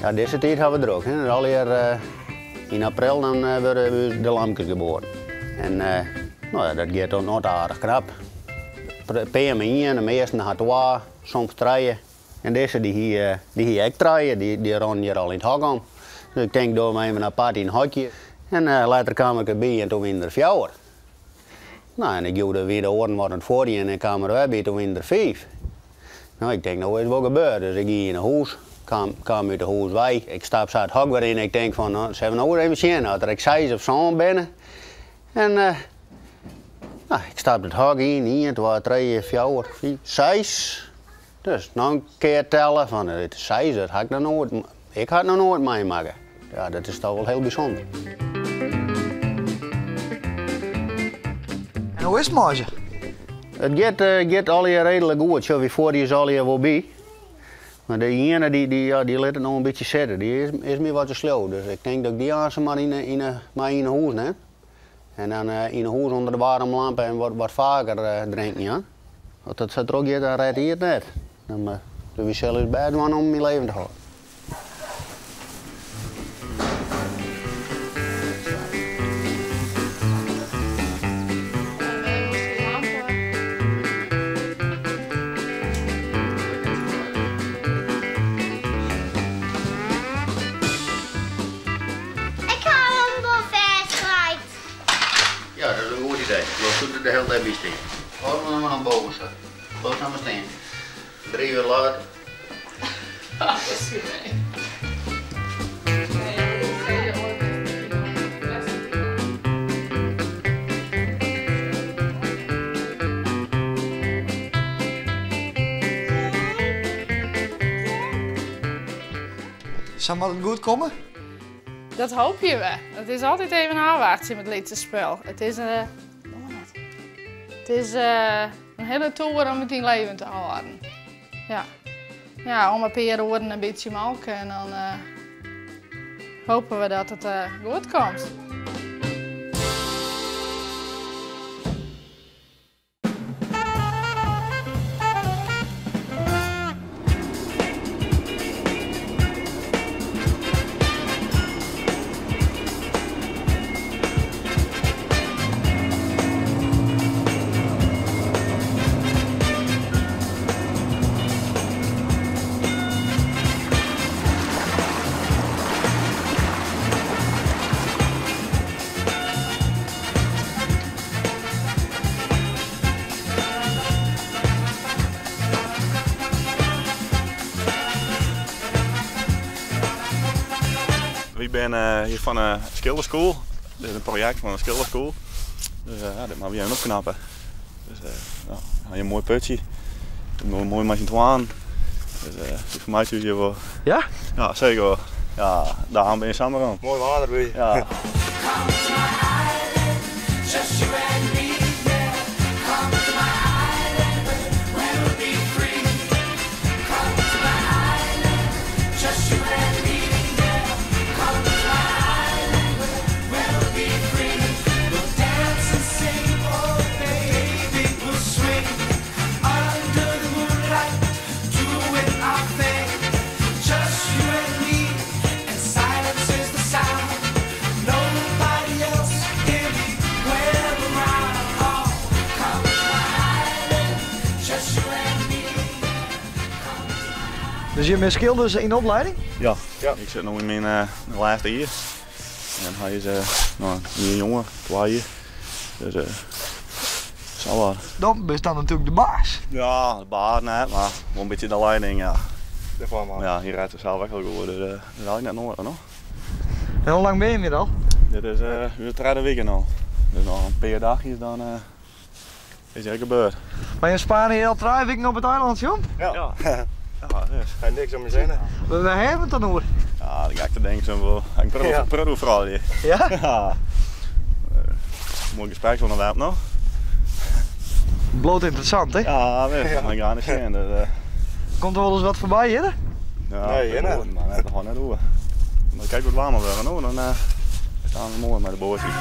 Ja, dizze tiid hawwe we drok. Hè. Allegear yn april dan wurde ús de lamkes geboren. En no ja, dat giet dan noch aardich krap. Pear mei ien, de measten ha twa, soms trije. En dizze dy hie, dy hie ek trije, dy, dy rûnen hjir al yn it hok om. Dus ik tink, doch mar even apart yn in hokje. En letter kaam ik derby en toen wienen der fjouwer. No, en ik joech de, wie de oaren wat oan it fuorjen en ik kaam der wer by, toen wienen der fiif. No, ik tink, no is it wol gebeurd. Dus ik gie yn 'e hûs, kaam, kaam út de hûs wei. Ik stap sa it hok wer yn en ik tink fan, no, sille we no ris even sjen oft der ek seis of sân binne. En no, ik stap it hok yn, ien, twa, trije, fjouwer, fiif, seis. Dus noch in kear telle fan, it is seis, dat ha ik noch noait, ik ha it noch noait meimakke. Ja, dat is toch wol hiel bysûnder. En hoe is it mei se? It giet, giet allegear reedlik goed. Sjoch, wy fuorje se allegear wol by. Mar de iene dy, dy, ja, dy lit it no in bytsje sitte. Dy is, is my wat te sleau. Dus ik tink dat ik dy aanst mar yn 'e, yn 'e, mei yn 'e hûs nim. En dan yn 'e hûs ûnder de waarme lampe en wat, wat faker drinken, ja. As dat sa trochgiet, dan rêdt hy it net. Dan, dus wy sille ús bêst dwaan om him yn leven te hâlden. Ik ha him wol fêstklaaid. Ja, dat is in goed idee. Bliuwst goed der de hiele dei by stean. Hâld him mar oan boven sa. Bliuw sa mar stean. Drie uur later. Sa moat it goed komme? Dat hoopje we. It is altyd even ôfwachtsjen mei it lytse spul. It is, uh, it is uh, in hiele toer om it yn leven te hâlden. Ja. Ja, om in pear oeren in bytsje molke en dan uh, hoopje we dat it uh, goed komt. Wy binne hjir fan de skilderskoal. Dit is in projekt fan de skilderskoal. Dus ja, dit moatte we even opknappe. Dus ja, we ha hjir in moai putsje. Moai mei syn twaen. Dus wy fermeitsje ús hjir wol. Ja? Ja, seker wol. Ja, dêrom binne je samar om. Moai waar derby. Ja. Dus jim binne skilders yn oplieding? Ja, ik sit no yn myn lêste jier. En hy is no, in jier jonger, twa jier. Dus sa wat. Dan bist dan natuerlik de baas. Ja, de baas net, mar wol in bytsje de leiding, ja. Dêrfoar mar. Ja, hy rêdt sels ek hiel goed, dus dat is eigentlik net noadich, no. En hoe lang binne jim hjir al? Dit is de tredde wike no. Dus noch in pear dagjes dan is it gebeurd. Mar jim spane hjir al trije wiken op it eilân, jong? Ja. Ja, dus. Hy niks om je sinne. Wêr hawwe we it dan oer? Ja, dan ga ik te denken zo wel. Ik prul, prul froulju. Ja? Ja. Moai gespreksonderwerp no. Bliuwt ynteressant, hè? Ja, wis. Dat mei ik graach sjen. Dus, Komt der wolris wat foarby hjir? Ja, Nee, hjir net. Maar net, net oer. Maar kijk wat waarmer wurde, no, dan staan we moai mei de boatsjes.